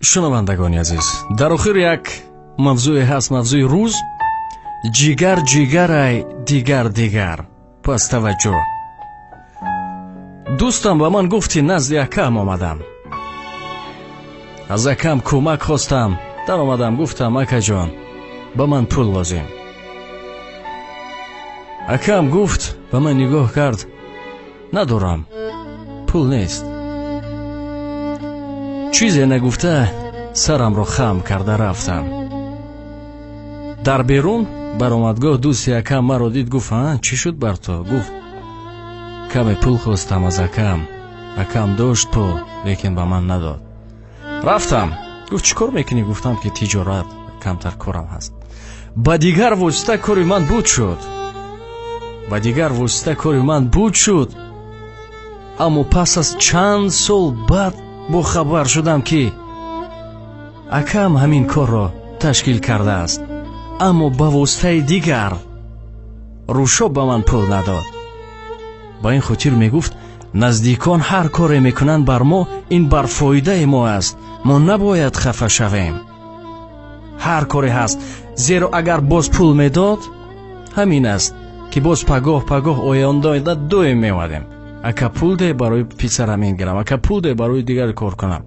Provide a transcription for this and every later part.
Шунавандагони азиз, дар охир як мавзӯе ҳаст, мавзӯи рӯз. Ҷигар ҷигарай, дигар дигар. Пас таваҷҷӯҳ. Дӯстам ба ман гуфт, ки назди акам омадам. Аз акам кӯмак хостам. Даромадам, гуфтам: акаҷон, ба ман пул лозим. Акам гуфт, ба ман нигоҳ кард: надорам, пул нест. Чизе нагуфта сарамро хам карда рафтам. Дар берун баромадгоҳ дӯсти акам маро дид, гуфт: а чӣ шуд бар ту? Гуфт: каме пул хостам аз акам, акам дошт пул, лекин ба ман надод. Рафтам. Гуфт: чӣ кор мекунӣ? Гуфтам, ки тиҷорат, камтар корам ҳаст. Ба дигар восита кори ман буд шуд, ба дигар восита кори ман буд шуд. Аммо пас аз чанд сол баъд бохабар шудам, ки акам ҳамин корро ташкил кардааст, аммо ба воситаи дигар рӯшо ба ман пул надод. Ба ин хотир мегуфт: наздикон ҳар коре мекунанд бар мо, ин бар фоидаи мо аст, мо набояд хафа шавем. Ҳар коре ҳаст, зеро агар боз пул медод, ҳамин аст ки боз пагоҳ пагоҳ оянда доим меомадем: ака, пул де, барои писарам ин гирам, ака, пул де, барои дигар кор кунам.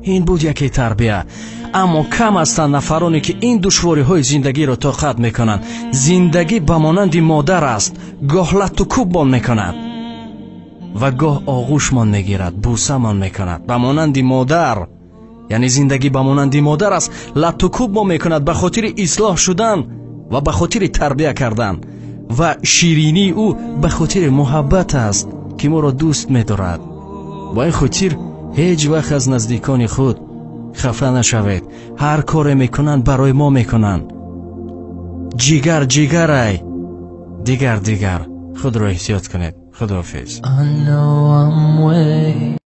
Ин буд яке тарбия. Аммо кам ҳастанд нафароне, ки ин душвориҳои зиндагиро тоқат мекунанд. Зиндагӣ ба монанди модар аст, гоҳ латту кӯбмон мекунад ва гоҳ оғӯшмон мегирад, бӯсамон мекунад. Ба монанди модар, яъне зиндагӣ ба монанди модар аст, латту кӯбмон мекунад ба хотири ислоҳ шудан ва ба хотири тарбия кардан, ва ширинии ӯ ба хотири муҳаббат аст, ки моро дӯст медорад. Ба ин хотир ҳеҷ вақт аз наздикони худ хафа нашавед. Ҳар коре мекунанд, барои мо мекунанд. Ҷигар ҷигарай, дигар дигар. Худро эҳтиёт кунед. Худоҳофиз. I know I'm way